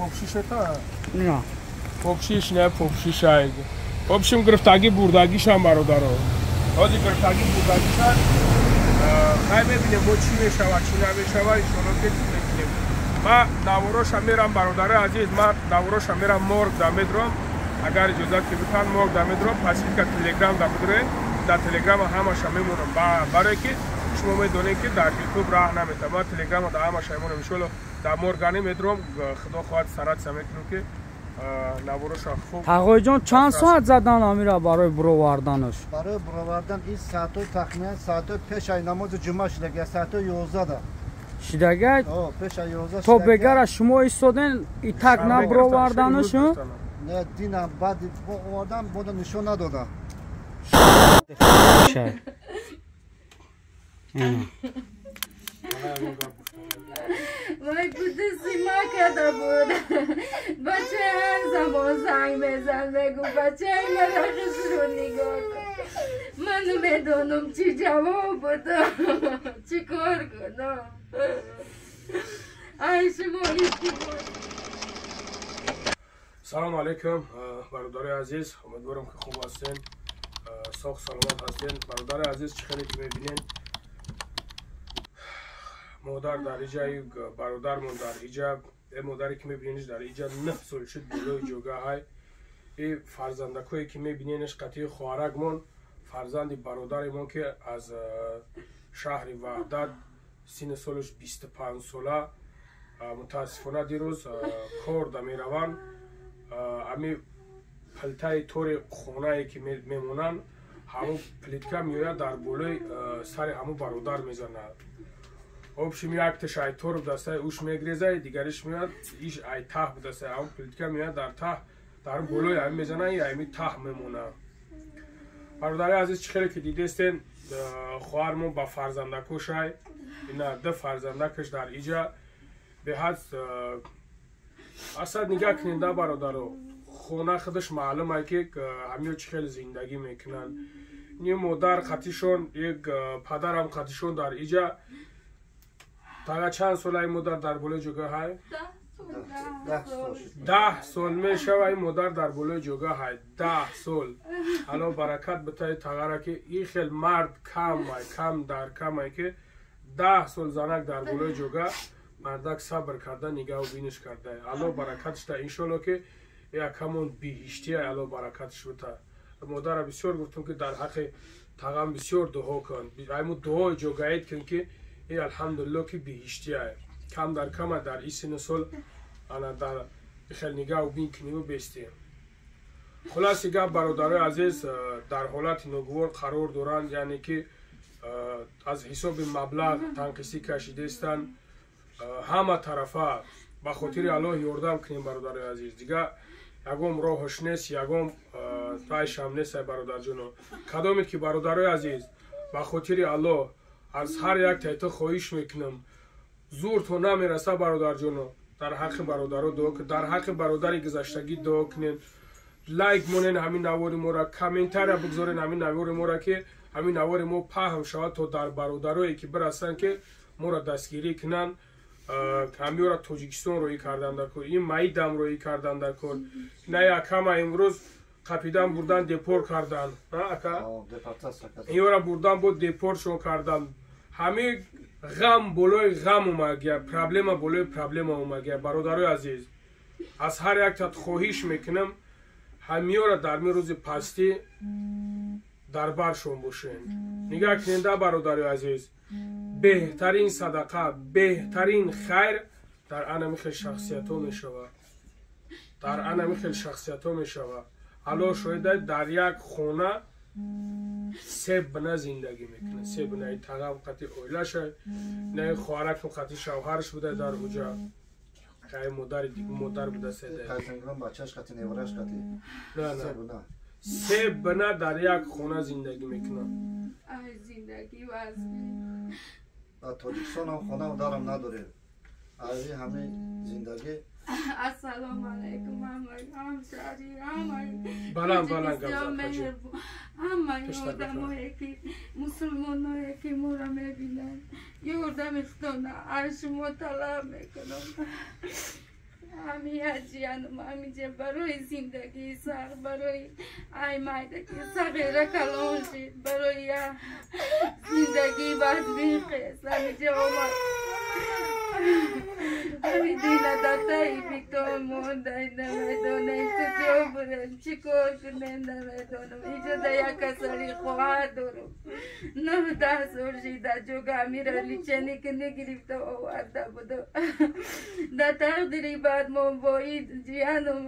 Попшишета? Не. Попшиш не попшишай. В общем, гирифтагӣ бурдагишам бародаро. Ҳозир гирифтагӣ бурдагишам. Хай мебинем бо чӣ мешавад, чӣ намешавад, иншоалло ки мебинем. Ман навороша мерам бародари азиз, ман навороша мерам морг да медром. Агар иҷозат ки битан морг да медром, пасилка телеграм да медроем. Дар телеграма ҳамаша мемонам. Барое ки шумо медонед ки дар ютуб раҳ наметавам. Ман телеграма да ҳамаша мемонам. Иншоалло дар моргани медром, худо хоҳад саратса мекунам ки навороша хуб. Тағоиҷон чанд соат задан амира барои буроварданаш? Барои буровардан ин соатҳои тахминан соатҳои пеш аз намози ҷумъа шудагия, соатҳои 11-да. Шидагай? О, пеш аз 11. То бегара шумо истоден и так на буроварданаш? Не, динам баъд овардан бода нишон надодам. وای بوده سیما کرده بود بچه هر زمان زنگ بزن بگو بچه مرخش رو نگاه کن. من نمیدونم چی جواب بدم چی کار کنم. ای شما ایستی. سلام علیکم برادر عزیز، امیدوارم که خوب هستین، ساخت سلامت هستین. برادر عزیز چی خیلی که میبینین модар дар иҷа, бародармон дар иҷа, э модаре ки мебинениш дар иҷа 9 сол шуд болои ҷогаҳай. Э фарзандакое ки мебинениш қатъи хоҳаракмон, фарзанди бародаремон ки аз шаҳри Ваҳдат, синни солаш 25 сола, мутаассифона дирӯз кор да мераванд. Ами плитаи тори хонае ки мемонанд, ҳамун плитка меояд дар болои сари ҳамун бародар мезанад. В общем, якташ ай тор будастай, уш мегрезай, дигариш меояд, иш ай таҳ будастай, ҳамун плитка меояд дар таҳ, дар болои ами мезана, и ами таҳ мемона. Бародари азиз, чӣ хеле ки дидестен, хоҳармон ба фарзандакошай, ина ду фарзандакаш дар иҷа беҳад. Асад нигаҳ кунед да бародаро, хона худаш маълум ай ки ҳамиё чӣ хеле зиндагӣ мекунанд. Ни модар қатишон, як падарам қатишон дар иҷа. Тага чанд сол ай модар дар болои ҷогаҳай? 10 сол мешава ин модар дар болои ҷогаҳай. 10 сол. Алло баракат битаи тагара ки ин хел мард кам ай, кам дар кам ай ки 10 сол занак дар болои ҷога мардак сабр карда нигаҳу биниш карда. Алло баракатш та иншолло ки якамон биҳиштия, алло баракатш бита. Модара бисёр гуфтум ки дар ҳаққи тагам бисёр дуо кун. Айму дуои ҷогаид кун ки и алҳамдулилло ки биҳиштия. Кам дар кама дар ин синну сол ана дар хел нигаҳу бин куниву бестем. Хулоси гап бародарои азиз, дар ҳолати ногувор қарор доранд, яъне ки аз ҳисоби маблағ танқисӣ кашидаистанд. Ҳама тарафа ба хотири Аллоҳ ёрдам кунем бародарои азиз. Дигар ягон роҳаш нест, ягон райшам нест ай бародарҷоно. Кадомед ки бародарои азиз ба хотири Аллоҳ аз ҳар як тайто хоҳиш мекунам, зур то намераса бародарҷоно, дар ҳаққи бародаро дуо кунед, дар ҳаққи бародари гузаштагӣ дуо кунед. Лайк монен ҳамин навори моро, комментария бигзорен ҳамин навори моро ки ҳамин навори мо паҳн шавад то дар бародарое ки бирасанд ки моро дастгирӣ кунанд. Ҳамиёра Тоҷикистон роӣ кардан дар кор, ин маидам роӣ кардан дар кор. На якама имрӯз қапидан бурдан депор кардан, ака? Инёра бурдан бо депоршон кардан. Ҳами ғам болои ғам омагия, проблема болои проблема омагия. Бародарои азиз, аз ҳар яктат хоҳиш мекунам, ҳамиёра дар ми рӯзи пастӣ дар баршон бошен. Нигаҳ кунед бародарои азиз, беҳтарин садақа, беҳтарин хайр дар анами хел шахсиятҳо мешавад. Дар анами хел шахсиятҳо мешавад. Алло шоҳида дар як хона се бина зиндагӣ мекунад. Се бина тағам қати оилаша, на хоҳаракам қати шавҳараш буда дар ҳуҷа. Кай модари модар буда седа. Бачаш қати невараш қати. На. Се бина дар як хона зиндагӣ мекунад. Ай зиндагӣ вазъи. Дар Тоҷикистон ҳам хонаву дарам надорем. Аз ҳамин зиндагӣ. Ассалому алайкум ҳамаи ҳамшаҳрӣ, ҳамаи баланд баланд гап зад ҳамаи одамое ки мусулмоное ки моро мебинанд, ёрдами худона аз шумо талаб мекунам. Ҳами ҷиянам ҳамиҷа барои зиндагии сахт, барои ай майдаки сағира калон шид, барои я зиндагии бадбиқес ҳамиҷа омад. Ҳами дина датаи битон мондай, намедонем куҷо бурем, чӣ кор кунем, намедонам. Иҷо да як касали хоҳар дорам. 9-10 сол шида ҷога амира лечение ки нагирифта оварда будам. Да тақдири бад мо боид ҷиянам,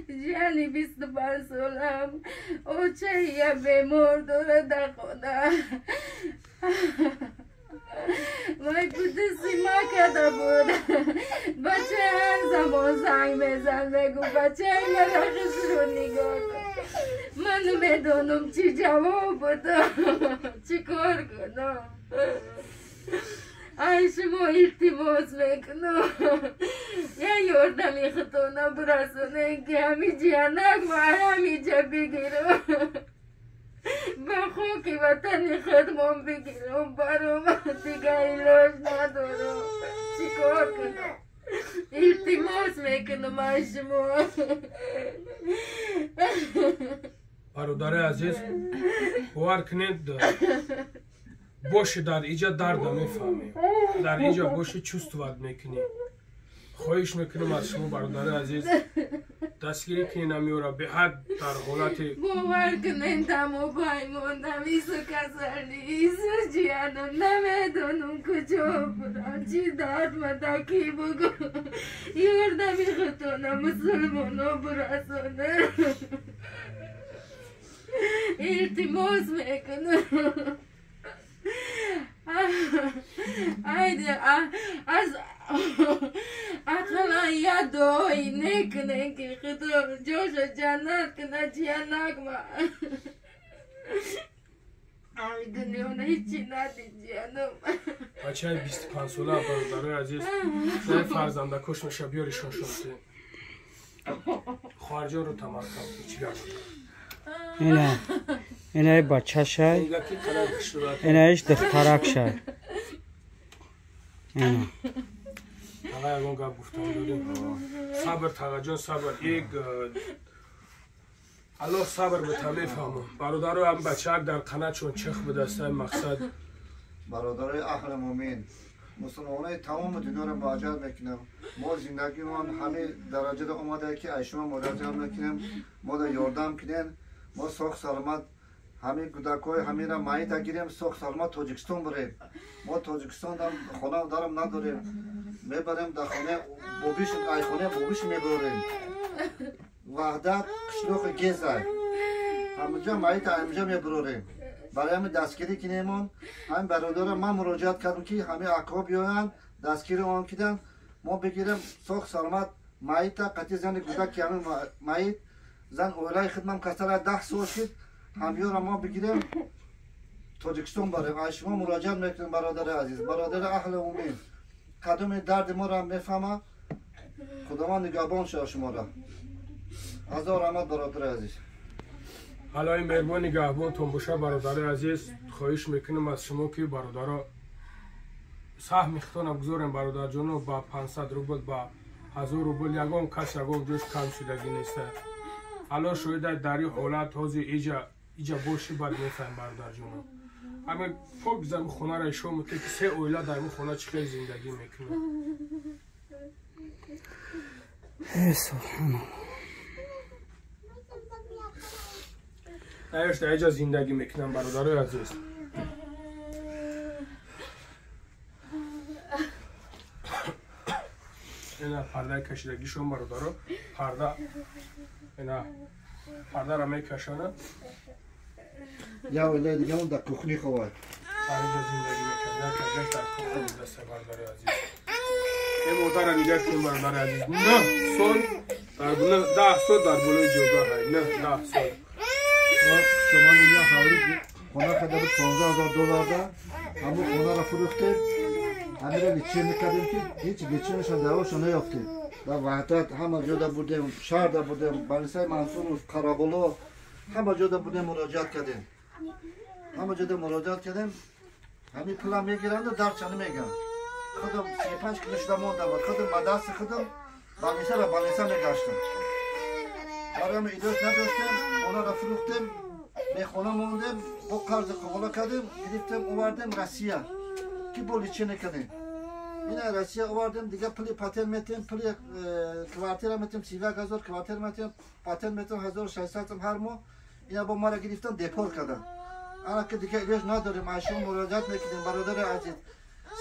ҷияни 25 солам, очаи я бемор дорад дар хона. Вай кудуси ма карда буд. Бача ҳар замон занг мезан, мегӯ бачаи мара хушрӯ нигоҳ кун. Ман намедонам чӣ ҷавоб будам, чӣ кор кунам. Ай шумо илтимос мекунам, я ёрдами худтона бирасонем, ки ҳами ҷиянак ма ҳамиҷа бигирам. Ба хоки ватани худмон бигирам, баром дига илоҷ надорам. Чӣ кор кунам? Илтимос мекунам аз шумо. Бародари азиз, бовар кунед, боши дар иҷа дарда мефаҳмем, дар иҷа боши чувствовать мекунӣ. Хоҳиш мекунам аз шумо, бародари азиз, дастгирӣ кунед амиёра беҳад дар ҳолати бовар кунед, тамо паймондам, ису касали, ису ҷиянам, намедонам куҷо бурам, чӣ дард мада ки бугӯ. Ёрдами худтона мусулмоно бирасонед. Илтимос мекунам. Айде аз ақаллан як дуои некунем, ки худо ҷоша ҷаннат кунад ҷиянак ма. Ай дунё ҳечи надид ҷиянам. Бачаи 25 сола, бародарои азиз, зай фарзандакош меша, биёришон шонсе. Хоҳарҷонро тамаркам, чӣ гап? Ина инаи бачашай, инаиш духтаракшай. Ина тага ягон гап гуфтан дорем? Сабр, тағаҷон, сабр. Ик Аллоҳ сабр бита, мефаҳмам. Бародаро, ам бачаак дар қаначон чих бидастай мақсад. Бародарои аҳли мӯмин, мусулмонои тамоми дунёро муроҷиат мекунам. Мо зиндагимон ҳамин дараҷада омада, ки аз шумо муроҷиат мекунем, мода ёрдам кунем. Мо соғ саломат ҳамин кӯдакҳои ҳаминра маита гирем, соғ саломат Тоҷикистон бурем. Мо Тоҷикистон хона дарам надорем, мебарем дар хонаи бобиш, ай хонаи бобиш мебарем. Ваҳдат қишлоқи Гезай, ҳаминҷа маита ҳаминҷа мебарорем. Барои ҳамин дастгирӣ кинемон. Ҳамин бародарам ман муроҷиат кардам, ки ҳамин акҳо биёянд, дастгири он киданд, мо бигирем соғ саломат маита қатъи зани кӯдак, ки ҳамин маит зан оилаи хидмам касала 10 сол шид, ҳамёра мо бигирем Тоҷикистон барем. Аз шумо муроҷиат мекунем, бародари азиз, бародари аҳли умин, кадоми дарди моро мефаҳма, Худованд нигаҳбон шава шуморо. Ҳазор раҳмат, бародари азиз. Аллоҳи меҳрубон нигаҳбонтон боша, бародари азиз. Хоҳиш мекунам аз шумо, ки бародаро саҳми худтона бигзорем, бародарҷоно, ба 500 рубл, ба 1000 рубл, ягон кас ягон ҷош кам шудагӣ неста. Аллоҳ шоҳида, дар ин ҳолат ҳозир иҷа боши бад мефаҳм, бародарҷоно. Ҳамин пок зами хонаро ишон мекунад, ки се оила дар ин хона чӣ хел зиндагӣ мекунад. Субҳаналлоҳ. Наёш дар иҷа зиндагӣ мекунам, бародарои азиз. Ина пардаи кашидагишон, бародаро, парда, ина пардаро мекашонад. Я оилаи дигамо дар кухни ховад. Дар иҷа зиндагӣ мекунад, як кашаш дар кухни будаста, бародарои азиз. Ин модарро нигоҳ кунем, бародари азиз. 9 сол дар 10 сол дар болои ҷойгоҳ ҳай, 9-10 сол. Шумо инҷа ҳаври хона харида буд 15,000 долларда, ҳамон хонаро фурӯхтем, ҳаминро лечение кардем, ки ҳеҷ лечение шон давошо наёфтем. Дар Ваҳдат ҳама ҷода бурдем, шаҳрда бурдем, Балисаи Мансуров, Қараболо, ҳама ҷода бурдем, муроҷиат кардем. Ҳама ҷода муроҷиат кардем, ҳамин пулам мегиранду дарча намегиранд. Худам 35 кило шуда мондам, худам ба дасти худам Больница ба больница мегаштам. Барои илоҷ надоштем, хонаро фурӯхтем, бехона мондем, бо қарзи қабола кардем, гирифтем, овардем Россия, ки бо лечение кардем. Ина Россия овардем, дига пули патент метем, пули квартира метем, 31 000 квартира метем, патент метем, 1600 сом ҳар моҳ. Ина бо мара гирифтан, депорт кардан. Ана ки дига илоҷ надорем, аз шумо муроҷиат мекунем, бародари азиз,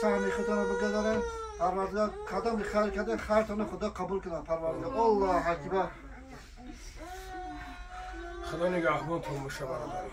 саҳми худтонро бигузорем. Парвардигор кадоми хайр карда, хайртонро Худо қабул кунад. Парвардигор, Аллоҳ акбар. Худо нигаҳбонтон боша, бародаро.